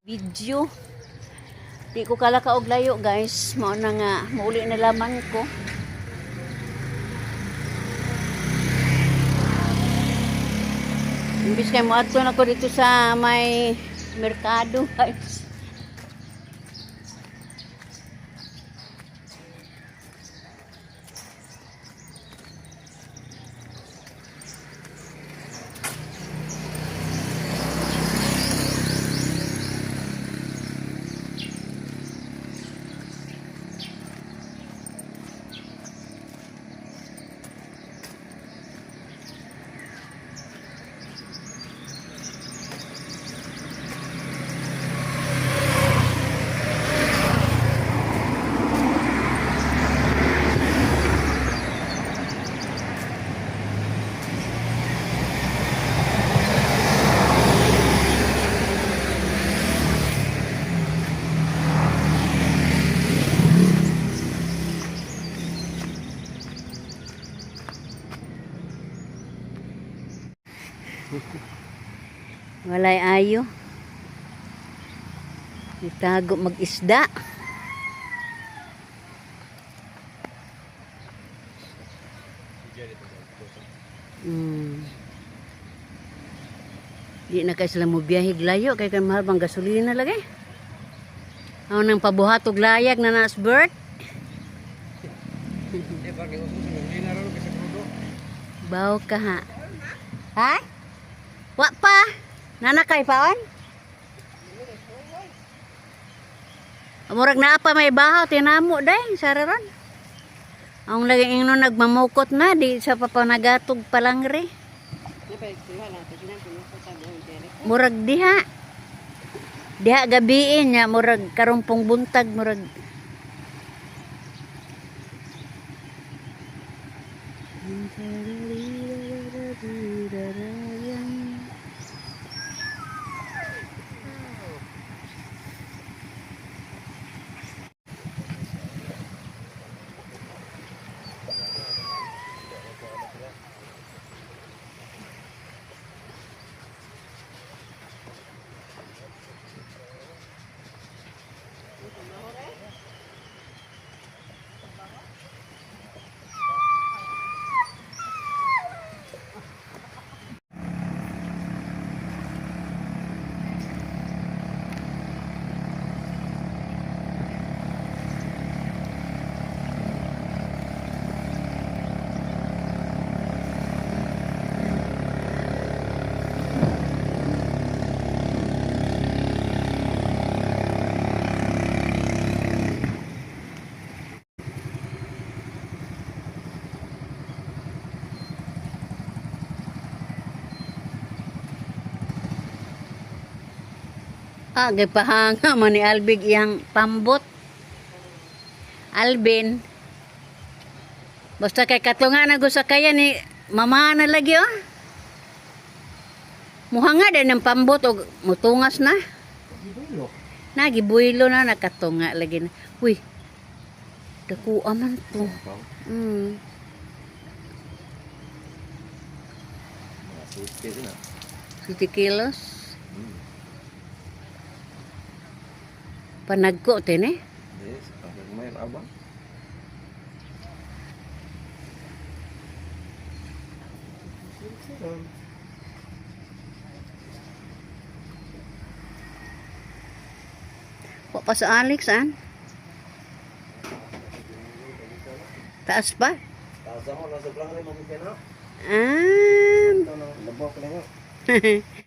Video. Di ko kala og layo, guys. Mao na nga mauli na laman ko. Imbis kay moadto na ko dito sa may merkado, guys. Walay ayo. Nitago mag-isda. Di na kay sila mo biyahe layo kay kay mahal bang gasolina lagi. Aw nang pabuhat og layag na nas Bert. Baw ka ha. Ha? Wa pa. Nanakay paon? Murag naa pa may bahaw tinamo day sararon. Ang lagi ingnon nagmamukot na di sa papanagatog palangre. Murag diha. Diha gabiin niya murag karumpong buntag murag. Ah, gipahanga man ni Albig iyang pambot. Alvin. Basta kay katunga na gusa kaya ni mama na lagi oh. Muhanga din ang pambot og mutungas na. Nagibuylo na nakatunga lagi na. Uy. Dako man to. Mga suitcase na. 50 kilos. Panagko tin eh. Yes, ang may abang. Wa pa sa Alex an. Taas pa. Taas ako, nasa blang rin mo kaya na. Ah. Ito na, labok na nga.